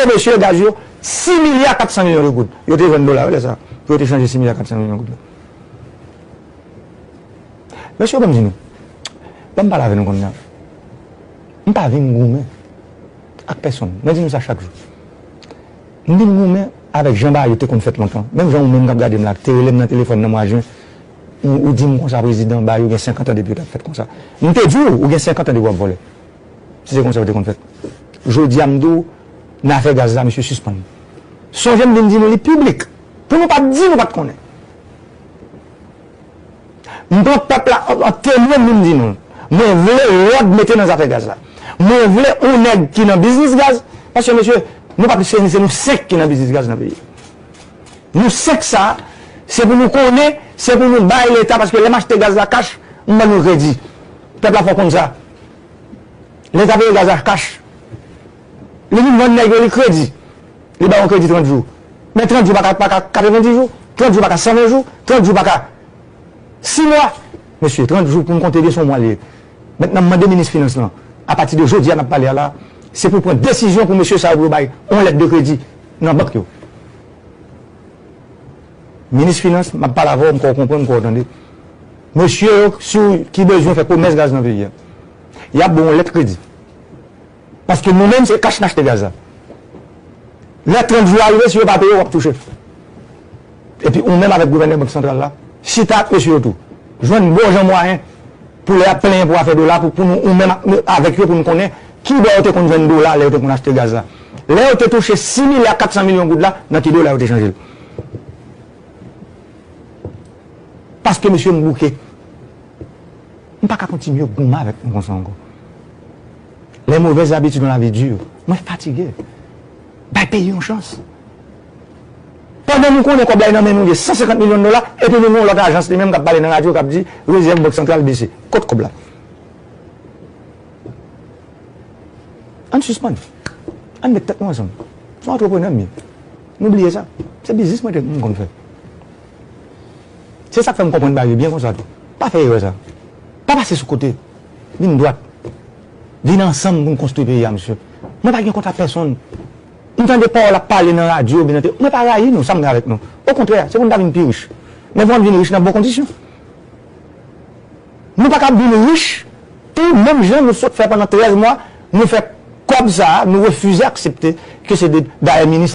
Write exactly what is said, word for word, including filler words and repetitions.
Mesye, gaz yo, sis milya kat san milyon de goud. Yo te vann dola yo lè sa. Pou yo te chanje sis milya kat san milyon goud la. Mesye, ban m di nou. Ban m pale avè nou kounye a. M pa vin goumen ak pèsonn. Mwen di nou sa chak jou. M vin goumen avèk jan bagay yo te konn fèt lontan. Menm jan ou menm k ap gade m la, te rele m nan telefòn nan mwa jen, ou, ou di m konsa, prezidan, bagay yo gen senkant an depi yo t ap fèt konsa. M te di w, ou gen senkant an depi w ap vòlè. Si se konsa yo te konn fèt. Jodi a, m di w, nan afè gaz la, mesye, sispann. Sonje m vin di nou li piblik. Pou nou pa t di nou pa t konnen. M pran pèp la an, an temwen, m vin di nou. Mwen vle lòd mete nan zafè gaz la. Mwen vle yon nèg ki nan biznis gaz. Paske, mesye, nou pa plis ke ni, se nou senk ki nan biznis gaz nan peyi a. Nou senk sa, se pou nou konnen, se pou nou bay Leta, paske lè m achte gaz la kach, m ban nou kredi. Pèp la fò konn sa. Leta peye gaz la kach. Li vin vann nèg yo li kredi. Li ba yon kredi trant jou. Men trant jou pa ka, pa ka katrevenndis jou. Trant jou pa ka san ven jou. Trant jou pa ka sis mwa. Mesye, trant jou pou n konte byen, se yon mwa li ye. Mentnan, m mande minis finans lan, apati de jodi a n ap pale a la, se pou pran desizyon pou mesye sa yo, pou yo bay yon lèt de kredi nan bank yo. Minis finans, m ap pale avè w, m kwè w konprann, m kwè w tande. Mesye yo, si w, ki bezwen fè komès gaz nan peyi a, y ap ba w yon lèt kredi. Paske nou menm, se kach n achte gaz la. Lè trant jou a rive, si yo pa peye, w ap touche. Epi ou menm avèk gouvènè Bank Santral la, chita ak mesye yo tou. Jwenn bon jan mwayen pou lè y ap plenyen pou afè dola, pou, pou nou, ou menm ak, avèk yo, pou nou konnen ki bò yo te konn jwenn dola lè yo te konn achte gaz la. Lè yo te touche sis milya kat san milyon goud la, nan ki dola yo te chanje l. Paske mesye m bouke. M pa ka kontinye goumen avèk nou konsa ankò. Les mauvaises habitudes dans la vie durent. Mwen fatige. Bay peyi yon chans. Pandan nou konnen kòb la nan men nou, gen san senkant milyon dola, epi nou gen yon lòt ajans li menm k ap pale nan radyo, k ap di rezèv Bank Santral bese. Kot kòb la? Ann sispann. Ann met tèt nou ansanm. Se yon antreprenè m ye. Nou bliye sa. Se biznis mwen te, m konn fè. Se sa k fè m konprann bagay yo byen konsa tou. Pa fè erè sa. Pa pase sou kote. Vin dwat. Vin ansanm pou n konstwi peyi a, mesye. Mwen pa gen kont ak pèsonn. M tande pawòl ap pale nan radyo, oubyen nan te-, mwen pa rayi nou, sa m gen avèk nou. Okontrè, se pou n ta vin pi rich. Men pou n vin rich nan bon kondisyon. Nou pa ka vin rich, tou menm jan nou sot fè pandan trèz mwa, nou fè kòb sa a, nou refize aksepte ke se de, dayè minis